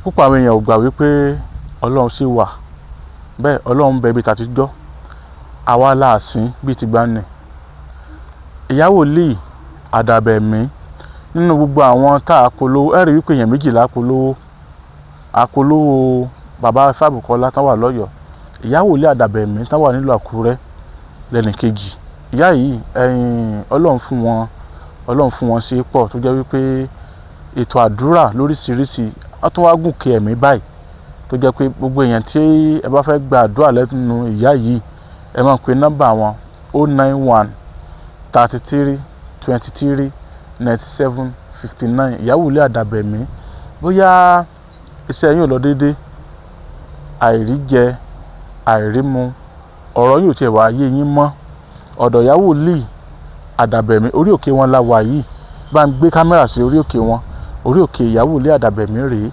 Púpọ̀ àwọn èèyàn ò gbà wípé Ọlọ́run sì wà. Bẹ́ẹ̀ Ọlọ́run ń bẹ bí tàtijọ́. Àwa la sìn bí ti gbani. Ìyá wòlíì Àdàbẹ̀mí nínú gbogbo àwọn tá a polówó, ẹ rí wípé èèyàn méjìlá polówó. A polówó bàbá Fábùkọ́lá tán wà lọ́yọ̀ọ́. Ìyá wòlíì Àdàbẹ̀mí tán wà nílùú Àkúrẹ́ lẹ́nì kejì. Ìyá yìí, ẹ̀yin Ọlọ́run fún wọn, Ọlọ́run fún wọn ṣe pọ̀ tó jẹ́ wípé ètò àdúrà lóríṣiríṣi, wọ́n tún wá gùnkè ẹ̀mí báyìí tó jẹ́ pé gbogbo èèyàn tí ẹ bá fẹ́ gba àdúrà lẹ́nu ìyá yìí, ẹ máa pe nọ́mbà wọn 091 33 23 97 59. Ìyá wòlíì Àdàbẹ̀mí, bóyá iṣẹ́ yín ò lọ dédé, àìrí jẹ, àìrí mu, ọ̀rọ̀ yóò tiẹ̀ wá yé yín mọ́. Ọ̀dọ̀ ìyá wòlíì Àdàbẹ̀mí, orí òkè wọn la wà yìí. Bá ń gbé kámẹ́rà sí orí òkè wọn. Orí òkè ìyá wòlíì Àdàbẹ̀mí rèé.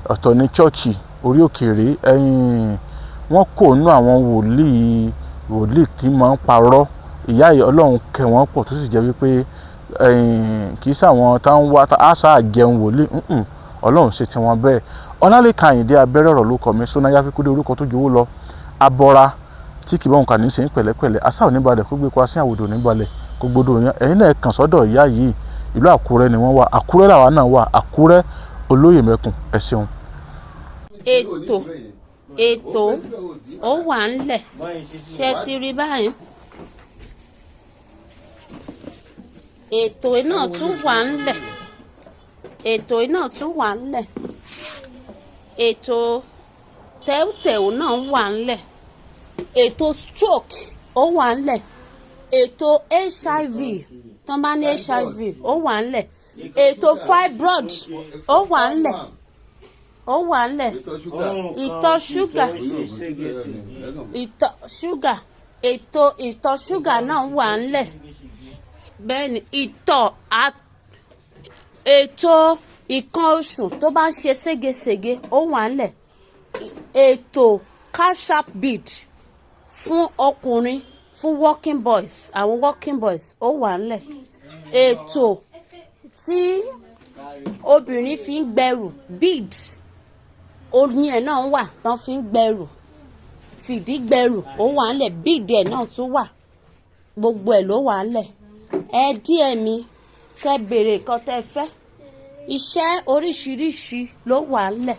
Ọ̀tọ̀ ní church, orí òkè rèé. Ẹ̀yin wọ́n kò nú àwọn wòlíì, wòlíì tí máa ń parọ́. Ìyá yìí Ọlọ́run kẹ́ wọn pọ̀ tó sì jẹ́ wípé ẹ̀yin kì í ṣàwọn tá ń wá á sáà jẹun wòlíì. Ọlọ́run ṣe tiwọn bẹ́ẹ̀. Ọlálékan Àyìndé Abẹ́rẹ́ ọ̀rọ̀ ló kọ mi. Sónáyá fi kúdé orúkọ tó jowó lọ. Abọ́ra tí kì í bá òun kà ní í ṣe ń pẹ̀lẹ́pẹ̀lẹ́. Asá ò ní balẹ̀ kó gbé kó asín, àwòdì ò ní balẹ̀ kó gbódò yẹn. Ẹ̀yin náà kàn sọ́dọ̀ ìyá yìí. Ìlú Àkúrẹ́ ni wọ́n wà. Àkúrẹ́ làwa náà wà. Àkúrẹ́ olóyè mẹ́kùn. Ẹ ṣeun. Ètò ó wà ńlẹ̀, ṣe ti rí báyìí? Ètò náà tún wà ńlẹ̀. Ètò náà tún wà ńlẹ̀. Ètò tẹ́wtẹ́w náà wà ńlẹ̀. Ètò stroke ó wà ńlẹ̀. Ètò HIV, tán bá ní HIV, ó wà ńlẹ̀. Ètò fibroid ó wà ńlẹ̀, ó wà ńlẹ̀. Ìtọ̀ ṣúgà, ìtọ̀ ṣúgà, ètò ìtọ̀ ṣúgà náà wà ńlẹ̀. Bẹ́ẹ̀ ni ìtọ̀ ètò ìkan oṣù tó bá ń ṣe ségesège ó wà ńlẹ̀. Ètò cash app bid fún ọkùnrin, fún working boys, àwọn working boys, ó wà ńlẹ̀. Ètò tí obìnrin fi ń gbẹrù, beads oyin ẹ̀ náà wà tán fi ń gbẹrù, fìdí gbẹrù, ó wà ńlẹ̀. Bead ẹ̀ náà tún wà. Gbogbo ẹ̀ ló wà ńlẹ̀. Ẹ díẹ̀ mi kẹ́ bèrè nǹkan tẹ́ fẹ́. Iṣẹ́ oríṣiríṣi ló wà ńlẹ̀.